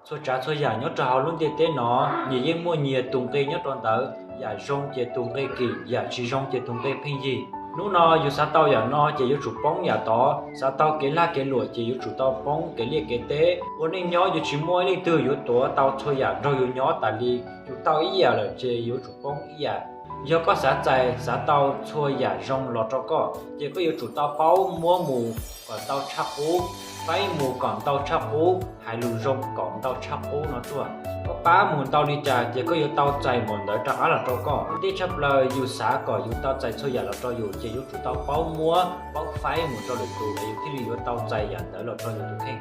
Txhua tsav txhua yam nyob rau hauv lub ntiaj teb no, nyias yeej muaj nyias tus nqi nyob rau ntawd, yam zoo ces tus nqi kim, yam tsis zoo ces tus nqi pheej yig. Hnub no yus xav tau yam no ces yuav tsum poob yam tod, xav tau kev lag kev luam ces yuav tsum tau poob kev liaj kev teb. Ua neej nyob yuav tsis muaj ib leej twg yuav tuav tau txhua yam nrog yus nyob tas li, yus tau ib yam lawm ces yuav tsum poob ib yam. Yog koj xav txais xav tau txhua yam zoo los rau koj, ces koj yuav tsum tau paub muab mus kom ntau tshaj qub, faib mus kom ntau tshaj qub, hais lus zoo kom ntau tshaj qub no tuaj. Koj pab mus ntau li cas ces koj yuav tau txais npaum ntawd rov qab los rau koj. Tiag tshaj plaws yus xav kom yus tau txais txhua yam los rau yus ces yuav tsum tau paub muab paub faib mus rau lwm tus es yus thiaj li yuav tau txais yam ntawd los rau yus tus kheej.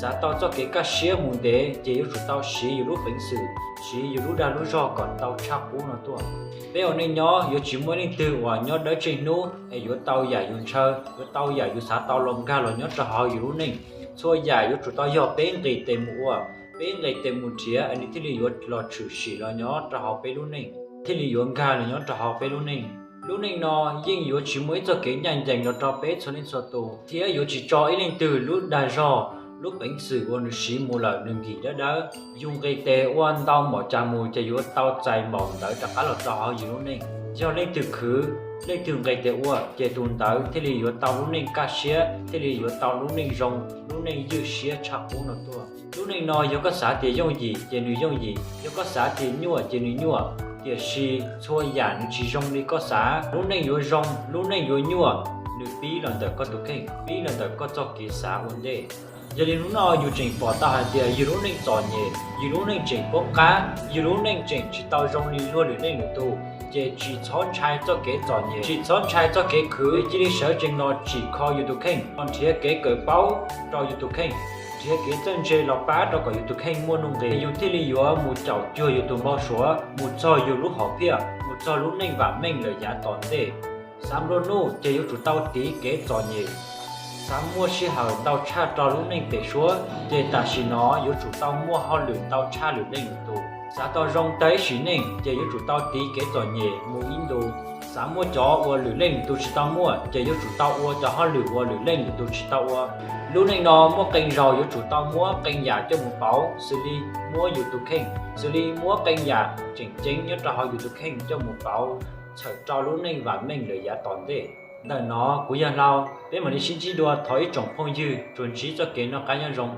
Xav tau txoj kev kaj siab mus ntev ces yuav tsum tau siv yus lub peev xwm, siv yus lub dag lub zog kom ntau tshaj qub no tuaj. Peb ua neej nyob yuav tsis muaj ib leej twg uas nyob dawb tseg hnub es yuav tau yam yus ntshaw, yuav tau yam yus xav tau los nkag los nyob rau hauv yus lub neej. Txhua yam yuav tsum tau yog peb nqis tes mus ua, peb nqis tes mus nrhiav es nws thiaj li yuav los tshwm sim los nyob rau hauv peb lub neej, thiaj li yuav nkag los nyob rau hauv peb lub neej. Lub neej no yeej yuav tsis muaj ib txoj kev ncaj ncees los rau peb txhua leej txhua tus, thiab yuav tsis tso ib leej twg lub dag zog, lub peev xwm uas nws siv mus lawm nws nkim dawb dawb. Yus nqis tes ua ntau npaum cas mus ces yuav tau txais npaum ntawd rov qab los rau hauv yus lub neej. Yog leej twg khwv, leej twg nqis tes ua ces tus ntawd thiaj li yuav tau lub neej kaj siab, thiaj li yuav tau lub neej zoo, lub neej ywj siab tshaj qub no tuaj. Lub neej no yog koj xav tias yooj yim ces nws yooj yim, yog koj xav tias nyuaj ces nws nyuaj, tiam sis txhua yam nws tsis zoo li koj xav. Lub neej yuav zoo, lub neej yuav nyuaj, nws pib los ntawm koj tus kheej, pib los ntawm koj txoj kev xav ua ntej. Yog li hnub no yus tseem pom tau hais tias yus lub neej txom nyem, yus lub neej tseem poob qab, yus lub neej tseem tsis tau zoo li luag lwm leej lwm tus, ces tsis txhob ntshai txoj kev txom nyem, tsis txhob ntshai txoj kev khwv, cia li sawv tsees los tsim kho yus tus kheej, los nrhiav kev kawm paub rau yus tus kheej, nrhiav kev txawj ntse los pab rau kom yus tus kheej muaj nuj nqis, yus thiaj li yuav mus caum cuag yus tus npau suav, mus txog yus lub hom phiaj, mus txog lub neej vam meej lawm yav tom ntej. Xav nplua nuj ces yuav tsum tau tiv kev txom nyem. Xav muaj sij hawm ntau tshaj rau lub neej pem suab ces tam sim no yuav tsum tau muaj hauj lwm ntau tshaj lwm leej lwm tus. Xav tau zoo tag ib sim neej ces yuav tsum tau tiv kev txom nyem mus ib ntus. Xav muaj cov uas lwm leej lwm tus tsis tau muaj ces yuav tsum tau ua cov hauj lwm uas lwm leej lwm tus tsis tau ua. Lub neej no muaj qee zaus yuav tsum tau muab qee yam coj mus pauv, xws li muab yus tus kheej, xws li muab qee yam tseem ceeb nyob rau hauv yus tus kheej coj mus pauv, txhawm rau lub neej vam meej lawm yav tom ntej. Ntawm no kuv yog Hlau, peb mam li sib ntsib dua. Thov ib tsoom phooj ywg tsuas ntsib txoj kev noj qab nyob zoo.